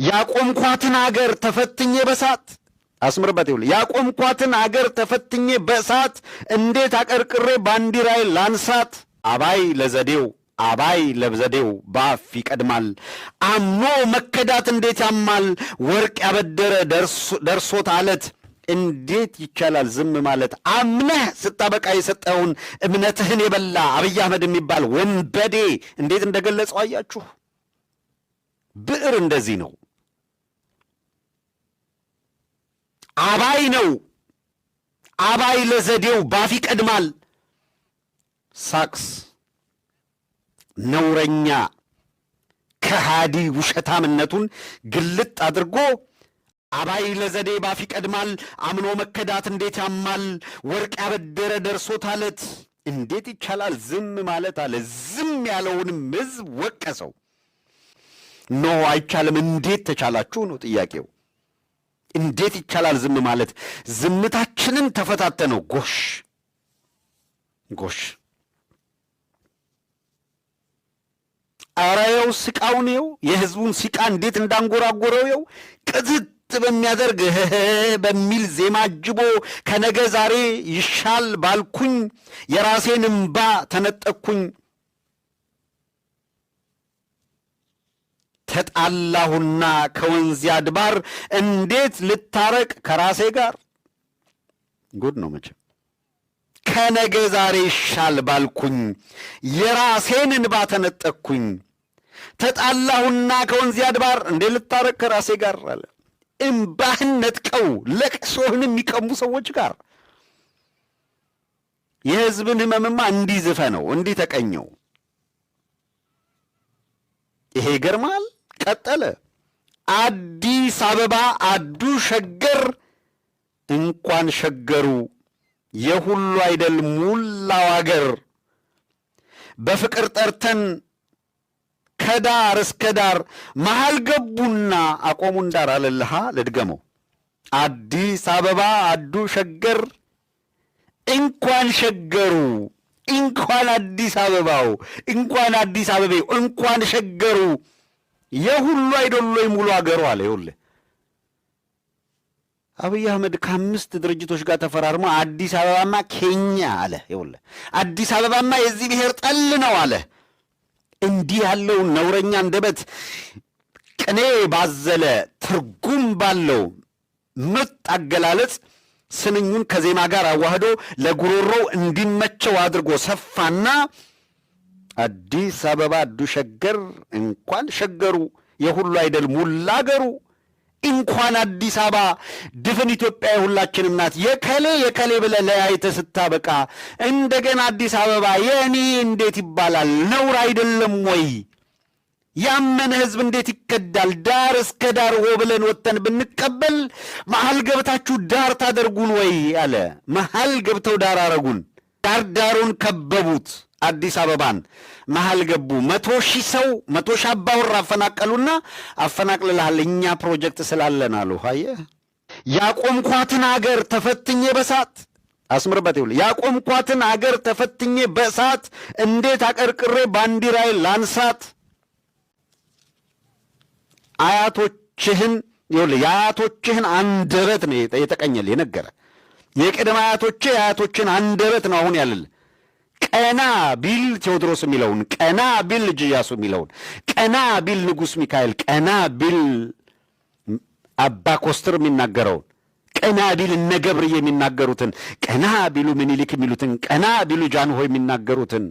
ያቆምኳትን አገር ተፈትኜ በሳት፣ አስምርበት፣ ይኸውልህ፣ ያቆምኳትን አገር ተፈትኜ በእሳት እንዴት አቀርቅሬ ባንዲራዬን ላንሳት? አባይ ለዘዴው፣ አባይ ለዘዴው በአፍ ይቀድማል። አምኖ መከዳት እንዴት ያማል። ወርቅ ያበደረ ደርሶት አለት እንዴት ይቻላል ዝም ማለት? አምነህ ስታበቃ የሰጠኸውን እምነትህን የበላ አብይ አህመድ የሚባል ወንበዴ እንዴት እንደገለጸው አያችሁ። ብዕር እንደዚህ ነው። አባይ ነው። አባይ ለዘዴው ባፍ ይቀድማል። ሳክስ ነውረኛ ከሃዲ ውሸታምነቱን ግልጥ አድርጎ አባይ ለዘዴ ባፍ ይቀድማል። አምኖ መከዳት እንዴት ያማል። ወርቅ ያበደረ ደርሶታለት እንዴት ይቻላል ዝም ማለት አለ። ዝም ያለውንም ሕዝብ ወቀሰው። No፣ አይቻልም። እንዴት ተቻላችሁ ነው ጥያቄው። እንዴት ይቻላል ዝም ማለት? ዝምታችንን ተፈታተነው። ጎሽ ጎሽ። ኧረ ይኸው ሲቃውን ይኸው የህዝቡን ሲቃ እንዴት እንዳንጎራጎረው ይኸው ቅዝት በሚያደርግ በሚል ዜማ አጅቦ ከነገ ዛሬ ይሻል ባልኩኝ የራሴን እምባ ተነጠቅኩኝ። ተጣላሁና ከወንዝ አድባር እንዴት ልታረቅ ከራሴ ጋር? ጉድ ነው መቼም። ከነገ ዛሬ ይሻል ባልኩኝ የራሴን እንባ ተነጠቅኩኝ። ተጣላሁና ከወንዝ አድባር እንዴት ልታረቅ ከራሴ ጋር አለ። እምባህን ነጥቀው ለቅሶህን የሚቀሙ ሰዎች ጋር የህዝብን ህመምማ እንዲህ ዝፈነው፣ እንዲህ ተቀኘው። ይሄ ይገርማል። ቀጠለ። አዲስ አበባ አዱ ሸገር እንኳን ሸገሩ የሁሉ አይደል ሙላው አገር፣ በፍቅር ጠርተን ከዳር እስከ ዳር መሃል ገቡና አቆሙን ዳር አለልሃ። ልድገመው። አዲስ አበባ አዱ ሸገር እንኳን ሸገሩ፣ እንኳን አዲስ አበባው፣ እንኳን አዲስ አበቤው፣ እንኳን ሸገሩ የሁሉ አይደሎይ ሙሉ አገሩ አለ። ይኸውልህ፣ አብይ አህመድ ከአምስት ድርጅቶች ጋር ተፈራርሞ አዲስ አበባማ keenya አለ። ይኸውልህ፣ አዲስ አበባማ የዚህ ብሔር ጠል ነው አለ። እንዲህ ያለውን ነውረኛ አንደበት ቅኔ ባዘለ ትርጉም ባለው ምርጥ አገላለጽ ስንኙን ከዜማ ጋር አዋህዶ ለጉሮሮው እንዲመቸው አድርጎ ሰፋና አዲስ አበባ አዱ ሸገር እንኳን ሸገሩ የሁሉ አይደል ሙላገሩ፣ እንኳን አዲስ አበባ ድፍን ኢትዮጵያ የሁላችንም ናት። የከሌ የከሌ ብለህ ለያይተህ ስታበቃ እንደገና አዲስ አበባ የእኔ እንዴት ይባላል? ነውር አይደለም ወይ? ያመነ ህዝብ እንዴት ይከዳል? ዳር እስከ ዳር ሆ ብለን ወጥተን ብንቀበል መሀል ገብታችሁ ዳር ታደርጉን ወይ አለ። መሀል ገብተው ዳር አረጉን። ዳር ዳሩን ከበቡት። አዲስ አበባን መሀል ገቡ። 100,000 ሰው፣ 100,000 አባወራ አፈናቀሉና አፈናቅልልሃል እኛ ፕሮጀክት ስላለን አሉ። አየህ፣ ያቆምኳትን አገር ተፈትኜ በሳት፣ አስምርበት፣ ይኸውልህ፣ ያቆምኳትን አገር ተፈትኜ በእሳት እንዴት አቀርቅሬ ባንዲራዬን ላንሳት? አያቶችህን፣ ይኸውልህ፣ የአያቶችህን አንደበት ነው የተቀኘልህ፣ የነገረ የቅድመ አያቶችህ የአያቶችን አንደበት ነው አሁን ያለልህ። ቀና ቢል ቴዎድሮስ የሚለውን፣ ቀና ቢል ልጅ ኢያሱ የሚለውን፣ ቀና ቢል ንጉሥ ሚካኤል፣ ቀና ቢል አባ ኮስትር የሚናገረውን፣ ቀና ቢል እነ ገብርዬ የሚናገሩትን፣ ቀና ቢሉ ምኒልክ የሚሉትን፣ ቀና ቢሉ ጃንሆይ የሚናገሩትን፣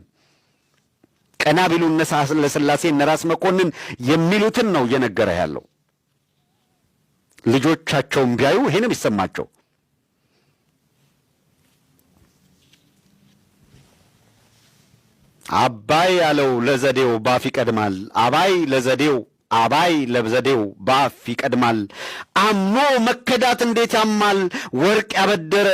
ቀና ቢሉ እነ ሳህለስላሴ፣ እነ ራስ መኮንን የሚሉትን ነው እየነገረ ያለው። ልጆቻቸውን ቢያዩ ይሄንም ይሰማቸው። አባይ ያለው ለዘዴው ባፍ ይቀድማል። አባይ ለዘዴው፣ አባይ ለዘዴው ባፍ ይቀድማል። አምኖ መከዳት እንዴት ያማል። ወርቅ ያበደረ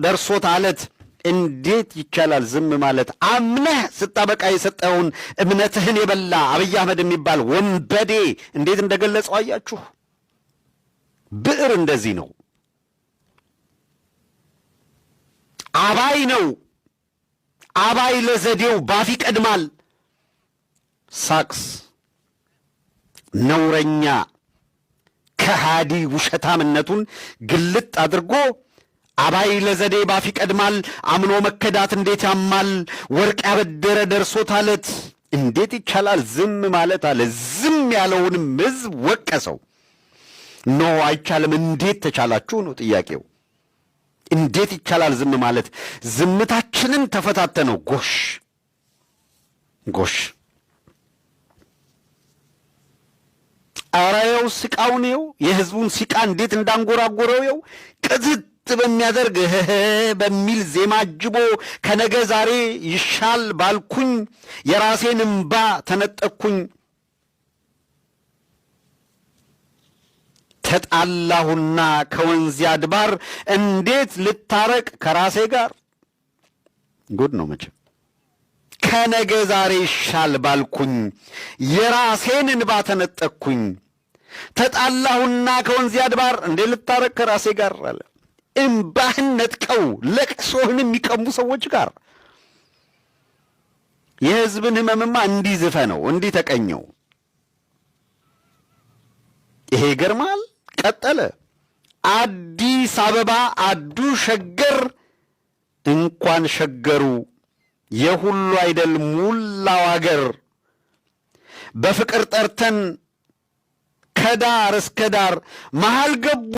ደርሶት አለት እንዴት ይቻላል ዝም ማለት? አምነህ ስታበቃ የሰጠኸውን እምነትህን የበላ አብይ አህመድ የሚባል ወንበዴ እንዴት እንደገለጸው አያችሁ። ብዕር እንደዚህ ነው። አባይ ነው። አባይ ለዘዴው ባፍ ይቀድማል። ሳክስ ነውረኛ ከሃዲ ውሸታምነቱን ግልጥ አድርጎ አባይ ለዘዴ ባፍ ይቀድማል፣ አምኖ መከዳት እንዴት ያማል፣ ወርቅ ያበደረ ደርሶታለት እንዴት ይቻላል ዝም ማለት አለ። ዝም ያለውንም ሕዝብ ወቀሰው። No፣ አይቻልም፣ እንዴት ተቻላችሁ ነው ጥያቄው። እንዴት ይቻላል ዝም ማለት? ዝምታችንን ተፈታተነው። ጎሽ ጎሽ፣ ኧረ ይኸው ሲቃውን ይኸው የህዝቡን ሲቃ እንዴት እንዳንጎራጎረው ይኸው ቅዝት በሚያደርግ እህህ በሚል ዜማ አጅቦ ከነገ ዛሬ ይሻል ባልኩኝ የራሴን እምባ ተነጠቅኩኝ። ተጣላሁና ከወንዝ አድባር እንዴት ልታረቅ ከራሴ ጋር። ጉድ ነው መቼም። ከነገ ዛሬ ይሻል ባልኩኝ የራሴን እንባ ተነጠቅኩኝ። ተጣላሁና ከወንዝ አድባር እንዴት ልታረቅ ከራሴ ጋር አለ። እምባህን ነጥቀው ለቅሶህን የሚቀሙ ሰዎች ጋር የህዝብን ህመምማ እንዲህ ዝፈነው፣ እንዲህ ተቀኘው። ይሄ ይገርማል። ቀጠለ። አዲስ አበባ አዱ ሸገር እንኳን ሸገሩ የሁሉ አይደል ሙላው አገር በፍቅር ጠርተን ከዳር እስከ ዳር መሃል ገቡ።